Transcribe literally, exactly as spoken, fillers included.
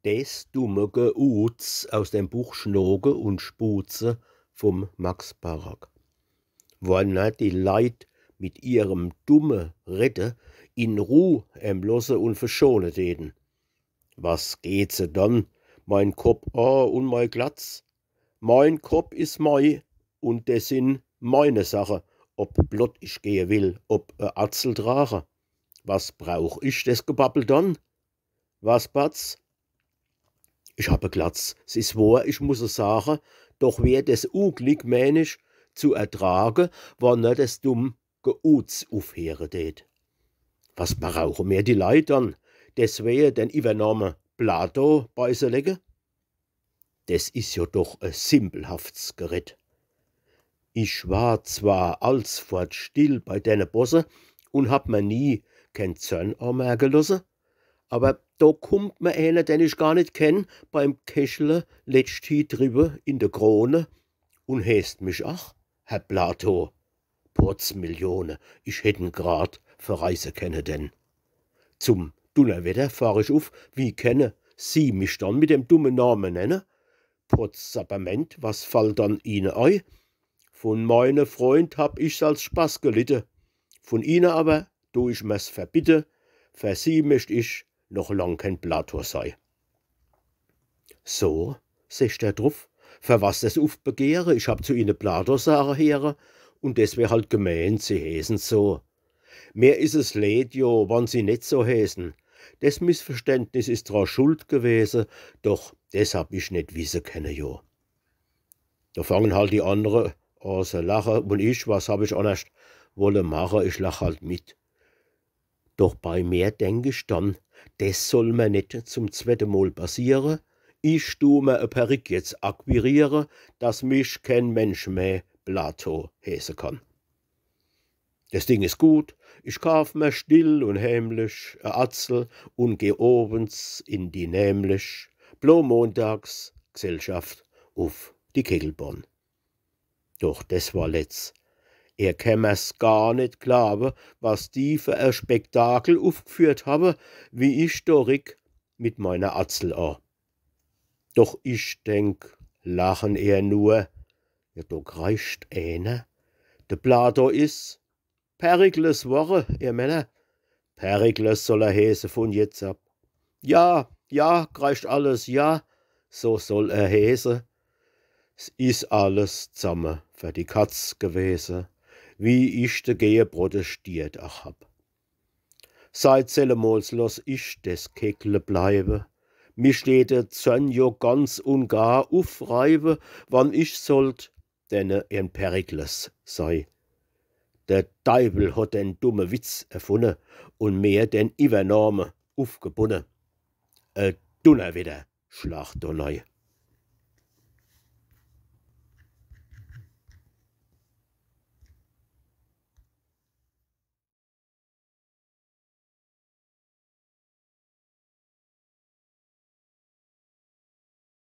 Des dumme Geuz aus dem Buch Schnoke un Schbuhze vum Max Barack. Wann er die Leit mit ihrem dumme Redde in Ruh em losse un verschone däten. Was geht se dann mein Kopp a un mei Glatz? Mein Kopp is mei, un des sin meine Sache, ob blott ich gehe will, ob e Atzel trage. Was brauch ich des Gebabbel dann? Was, Batz? Ich hab e Glatz, s is wohr, ich muss es sage, doch wär des Uglick, mään ich, zu ertrage, wann er des dumm Geuz ufheere dät. Was brauche mir die Leit dann? Deswege den Iwwername Plato bei se lege? Des is jo doch e simpelhafts Geredd. Ich war zwar alsfort still bei denne Bosse un hab mer nie keen Zorn amerke losse, awwer do kummt mer eener, den ich gar net kenn, beim Kechle letscht hie driwwe in de Krone un heeßt mich ach Herr Plato. Potz Millione, ich hätt en grad verreiße kenne, denn zum Dunnerwetter fahr ich uf, wie kenne Sie mich dann mit dem dumme Name nenne? Potz Sapperment, was fallt dann Ihne ei? Vun meine Freund hab ich's als Spaß gelitte, vun Ihne awwer du ich mer's verbitte, fer Sie möcht ich noch lang keen Plato sei. So, secht er druf, fer was des Ufbegehre? Ich hab zu Ihne Plato sage heere, un des wär halt gemeent, Sie heeßen so. Mir is es leed, jo, wann Sie net so heeßen. Des Missverständnis is dra schuld gewese, doch des hab ich net wisse kenne, jo. Do fangen halt die annre a se lache, un ich, was hab ich annerscht wolle mache, ich lach halt mit. Doch bei mir denk ich dann, des soll mer net zum zwette Mol passiere. Ich du mer e Perück jetzt akquiriere, dass mich keen Mensch meh Plato heeße kann. Des Ding is gut, ich kaaf mer still un heimlich e Atzel un geh owens in die nämlich Blomontagsgsellschaft uf die Kegelbahn. Doch des war letz. Ehr kennt mer's gar net glaawe, was die fer e Spektakel ufgführt hawwe, wie ich do rick mit meiner Atzel a. Doch ich denk, lachen ehr nur, jo, do kreischt eener. De Plato is Perikles worre, ehr Männer. Perikles soll er heeße vun jetzt ab. Ja, ja, kreischt alles, ja, so soll er heeße. S is alles zamme fer die Katz gewese, wie ich degehe protestiert ach hab. Seit sellemols loss ich des Kegle bleiwe. Mich deet de Zorn jo ganz un gar ufreiwe, wann ich sollt denne en Perikles sei. De Deiwel hot den dumme Witz erfunne un mir den Iwwername ufgebunne. E Dunnerwedder schlacht do nei.